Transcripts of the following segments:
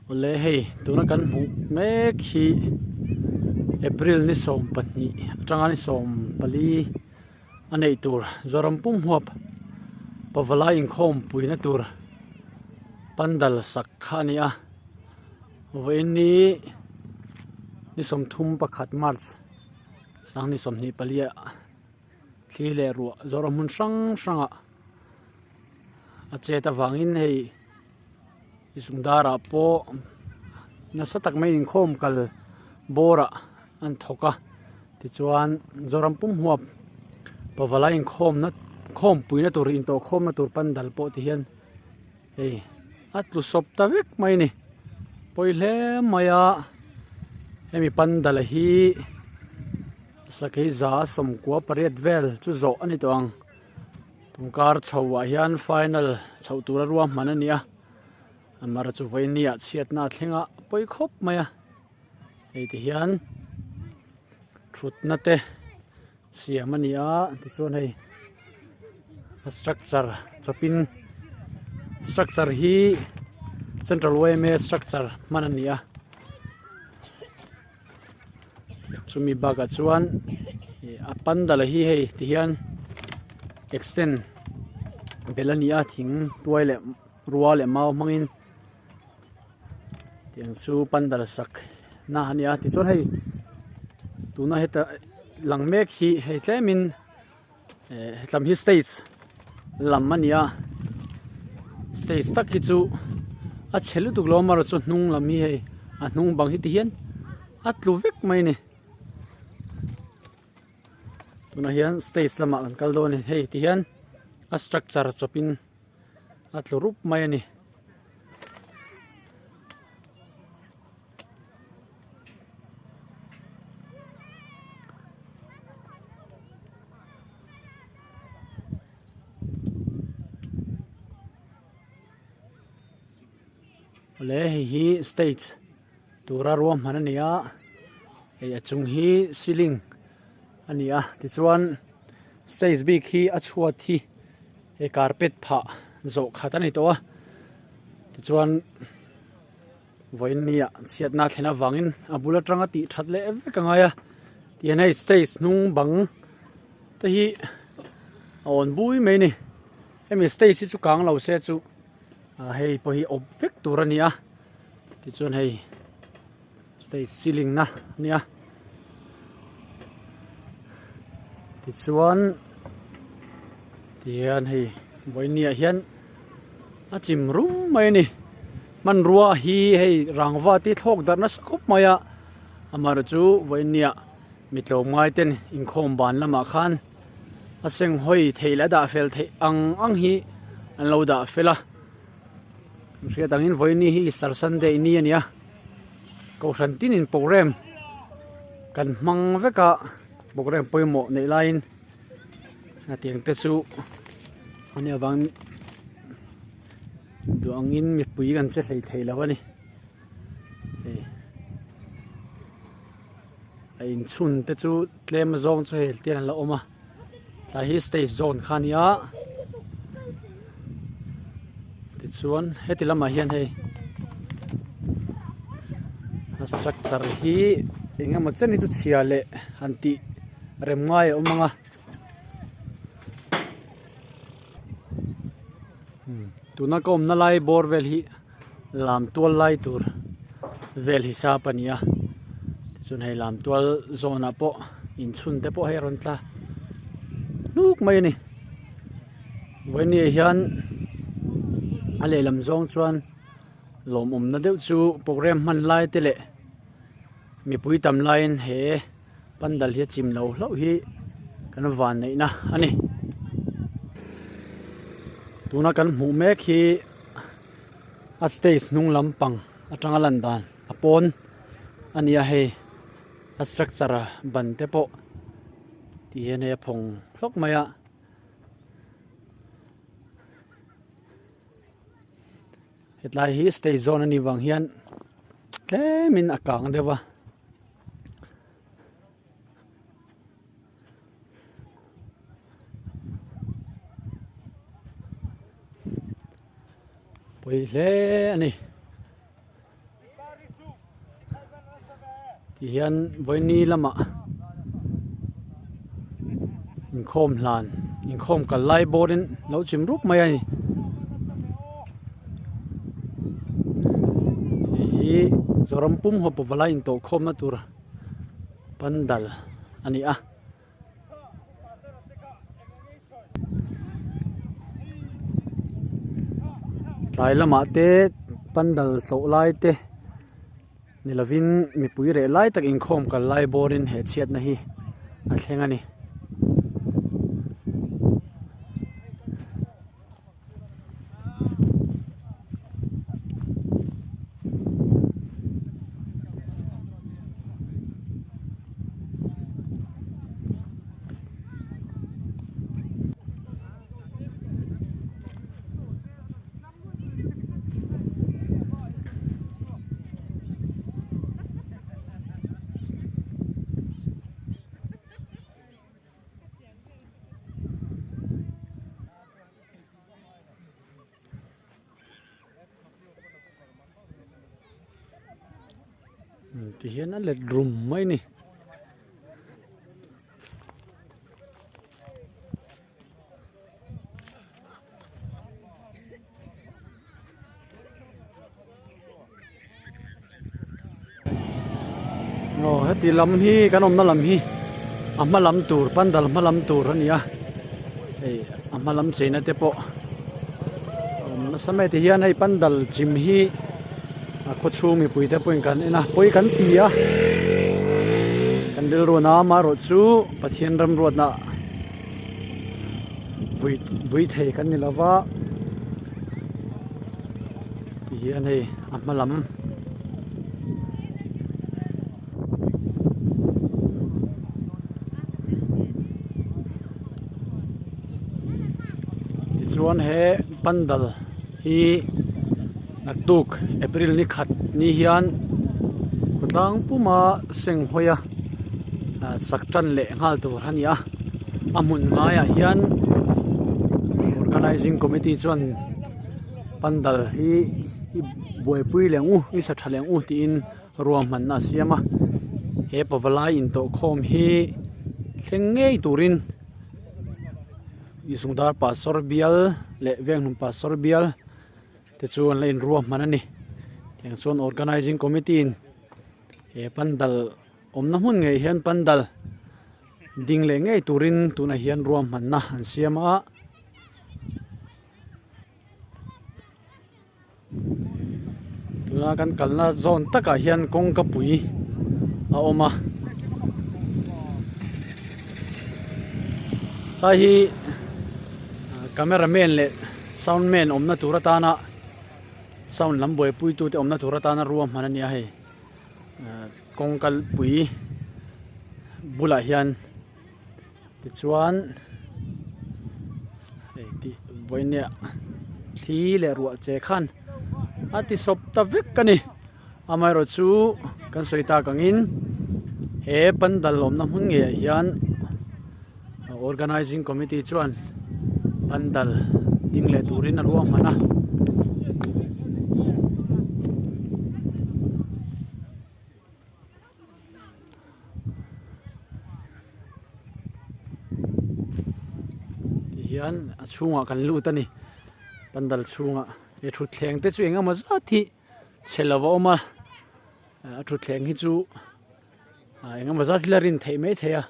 Awle hei tuna kan hmuh mek hi April ni 12 atanga ni 14 a neih tur Zoram pum huap pavalai inkhawm puina tur pandal sak kha a ni a vawiin ni ni 31 March sang ni 24 ah thli leh ruah Zoram hmun hrang hrangah a chet avangin hei. Zungdarah pawh nasa tak mai inkhawm kal bawrah an thawk a tichuan Zoram pum huap pavalai inkhawmna khawmpuina tur intawhkhawmna tur pandal pawh ti hian hei a tlu sawp ta vek mai a ni pawi hle mai a hemi pandal hi sakei za sawmkua pariat vel chu zawh a ni tawh ang. Tungkar chho ah hian final chhoh tura ruahman a ni a amara chu vawiin ah chhiatna a thleng a pawi khawp mai a hei ti hian thutna te siam a ni a tichuan hei a structure chawpin structure hi central yma structure hman a ni a. Chumi bakah chuan ih a pandal hi hei ti hian extend belh a ni a thing tuai leh rua leh mau hmangin tiang chu pandal sak na a ni a tichuan hei tuna heta lang mek hi hei tlemin eh hetlam hi stage lam a ni a stage tak hi chu a chhe lutuk lo amaherawhchu chu hnung lam hi hei a hnung bang hi ti hian a tlu vek mai a ni tunah hian stage lamah kan kal dawn a ni hei ti hian a structure chawpin a tlu rup mai a ni. Awle hei hi stage tura ruahman a ni a hei a chung hi ceiling a ni a tichuan stage bik hi a chhuat hi hei carpet phah zawh khat a ni tawh a tichuan. Vawiin nia chhiatna a thlen avangin a bul atanga tih that leh vek a ngai a tihian hei stage hnung bang te hi a awn bui mai a ni hemi stage hi chu kang lo se chu ah hei pawh hi awp vek tur a ni a tichuan hei stage ceiling na a ni a tichuan tihian hei vawiin ni ah hian a chim rum mai a ni hmanrua hi hei rangva te thlawk darh nasa khawp mai a amaherawh chu vawiin ni ah mi tlawmngai ten inkhawm ban lamah khan a senghawi theih leh a dah fel theih ang ang hi an lo dah fel a hriat angin vawiin ni hi Easter Sunday ni a ni a kohhran tinin program kan hmang vek a program pawimawh neih laiin hetiang te chu a nih avangin duh angin mipui kan che hlei thei lo a ni hei a inchhun te chu tlem azawng chu hei tian an la awm a tlai hi stage zawn kha a ni a tichuan heti lamah hian hei a structure hi eng emaw chen hi chu chhia leh han tih rem ngai a awm ang a tuna ka awmna lai bawr vel hi lam tual lai tur vel hisap a ni a tichuan hei lam tual zawnah pawh inchhun te pawh hei a rawn tla hnuk mai a ni vawiin ah hian a lehlam zawng chuan lawmawmna deuh chu program hman lai te leh mipui tam laiin he pandal hi a chim lo hlauh hi kan van neihna a ni tuna kan hmuh mek hi a stage hnung lampang atanga lan dan a pawn a ni a hei a structure a ban te pawh ti hian hei a phawng hlawk mai a. Hetlai hi stage zawn a nih vang hian tlemin a kang deuh a. Pawi hle a ni. Tihian vawiini lamah inkhawm hlan inkhawm kal lai bawrin lo chim rup mai a ni. Hei hi Zoram pum haw pavalai intawhkhawmna tur pandal a ni a. Tlai lamah te pandal tlawh lai te ni lovin mipui reh lai tak inkhawm kal lai bawrin he chhiatna hi a thleng a ni. Ti hian a let rum mai a ni. Aw heti lam hi kan awmna lam hi a hma lam tur pandal hma lam tur a ni a hei a hma lam cheina te pawh a awm nasa mai ti hian hei pandal chim hi a khaw chhung mipui te pawhin kan en a pawi kan ti a kan rilru na amaherawh chu Pathian remruatna vui vui thei kan ni lova ti hian hei a hma lam tichuan he pandal hi naktuk April ni khat ni hian khawtlang puma seng hawi a sak tan leh nghal tur a ni a a hmun ngaiah hian organizing committee chuan pandal hi i buaipui leh ang u i sa tha leh ang u tiin ruahmanna a siam a he pavalai intawhkhawm hi thleng ngei turin Zungdar pastor bial leh Venghlum pastor bial te chu an la inruahman a ni tiang chuan organizing committee in he pandal awmna hmun ngei hian pandal ding leh ngei turin tunah hian ruahmanna an siam a. Tuna kan kalna zawn takah hian kawngka pui a awm a tlai hi camera man leh sound man awmna tur atana sound lam buaipui tute awmna tur atana ruahman a ni a hei kawngka pui bulah hian. Tichuan hei tih vawinia thli leh ruah che khan a ti sawp ta vek a ni amaherawh chu kan sawi tak angin he pandal awmna hmun ngeiah hian organizing committee chuan pandal ding leh turin a ruahman a. Ti hian a chhungah kan lut a ni pandal chhungah he thutthleng te chu eng emaw zat hi chhe lo a awm a a thutthleng hi chu eng emaw zat hi la rin theih mai thei a.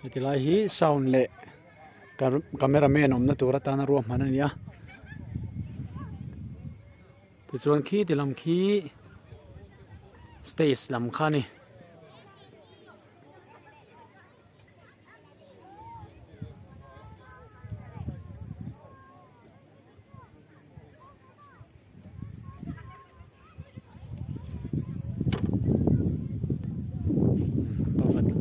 Heti lai hi sound leh camera man awmna tur atana ruahman a ni a tichuan khi ti lam khi stage lam kha a ni.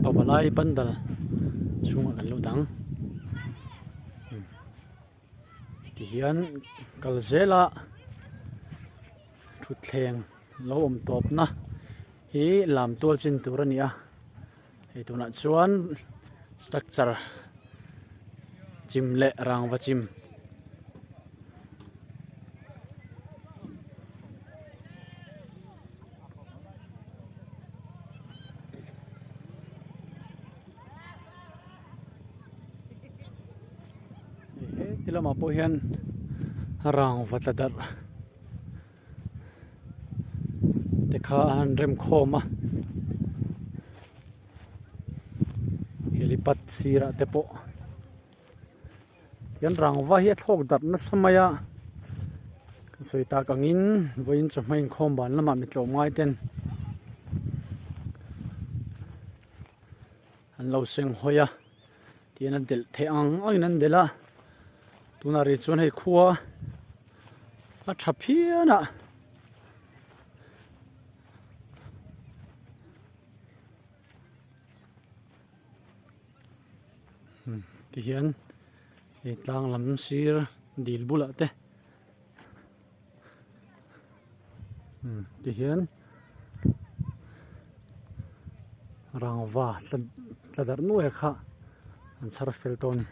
Pavalai pandal chhungah kan lut ang tihian kal zela thutthleng lo awm tawpna hi lam tual chin tur a ni a hei tunah chuan structure chim leh rangva chim. Khi lamah pawh hian rangva tla darh te kha a han rem khawm a helipad sirah te pawh tihian rangva hi a thlawk darh nasa mai a kan sawi tak angin vawiin chawhma inkhawm ban lamah mi tlawmngai ten an lo seng hawi a. Tihian an delh theih ang angin an delh a, tunah rih chuan hei khua a tha phian a. Tihian hei tlang lam sir dil bulah te tihian rangva tla darh nuai kha an chhar fel tawh a ni.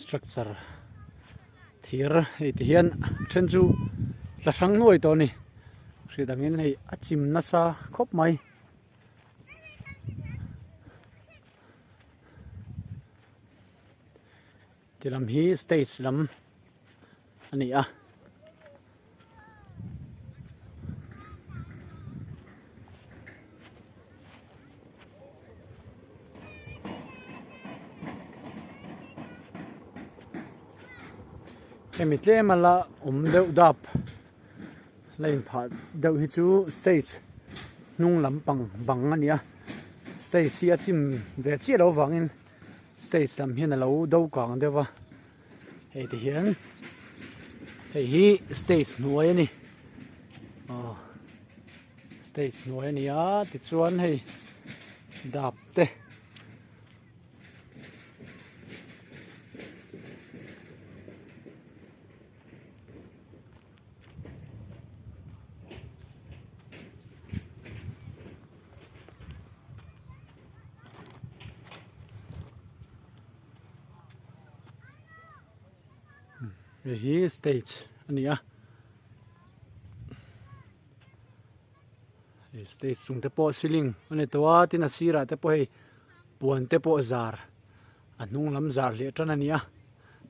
Structure thir hei ti hian a then chu tla hrang nuai tawh a ni hri dangin hei a chim nasa khawp mai. Ti lam hi stage lam a ni a. Hemi tlem a la awm deuh dap la inphah deuh hi chu stage hnung lampang bang a ni a stage hi a chim ve chiah loh avangin stage lam hian a lo do kang deuh a hei ti hian hei hi stage hnuai a ni aw stage hnuai a ni a tichuan hei dap te Hei hi stage a ni a hei stage chung te pawh ceiling a ni tawh a tin a sirah te pawh hei puan te pawh zar a hnung lam zar leh tan a ni a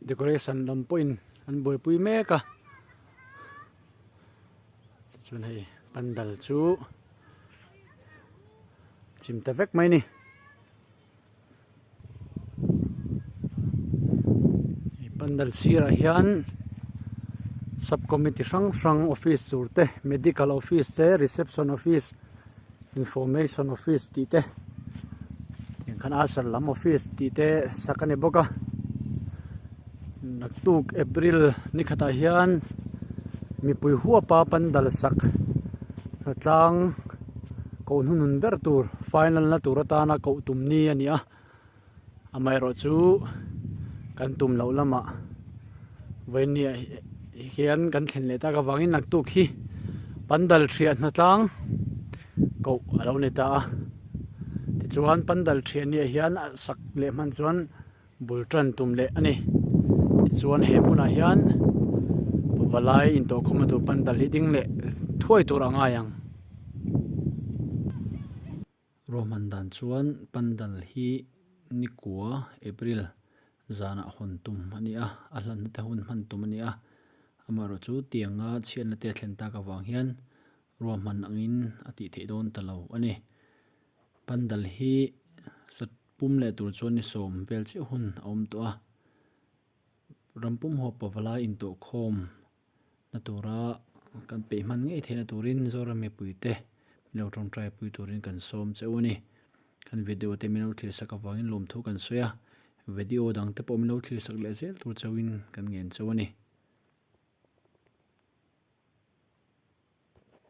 decoration lam pawhin an buaipui mek a tichuan hei pandal chu chim ta vek mai a ni. Pandal sirah hian sub committee hrang hrang office tur te medical office te reception office information office tih te tiang khan usher lam office tih te sak a ni bawk a naktuk april ni khatah hian mipui huapa pandal sak hnatlang koh hnuhnun ber tur final na tur atana koh tum ni a ni a amaherawh chu kan tum loh lamah vawinia hian kan thlen leh tak avangin naktuk hi pandal hriat hnatlang koh a lo ni ta a tichuan pandal thian ni ah hian a sak leh hman chuan bul tan tum leh a ni tichuan he hmunah hian pavalai intawhkhawmna tur pandal hi ding leh thuai tur a ngai ang. Ruahman dan chuan pandal hi nikua April zanah hawn tum a ni a, a hlanna te hun hman tum a ni a, amaherawhchu tianga chhiatna te a thlen tak avang hian ruahman angin a tih theih dawn ta lo a ni. Pandal hi sat pum leh tur chuan ni sawm vel chiah hun a awm tawh a, rampum haw pavalai intawhkhawm na tura kan peih hman ngei theihna turin Zoram mipuite min lo tawngtai pui turin kan sawm che u a ni. Kan video te min lo thlir sak avangin lawmthu kan sawi a, video dang te pawh min lo thlir sak leh zel tur chauhin kan ngen chauh a ni.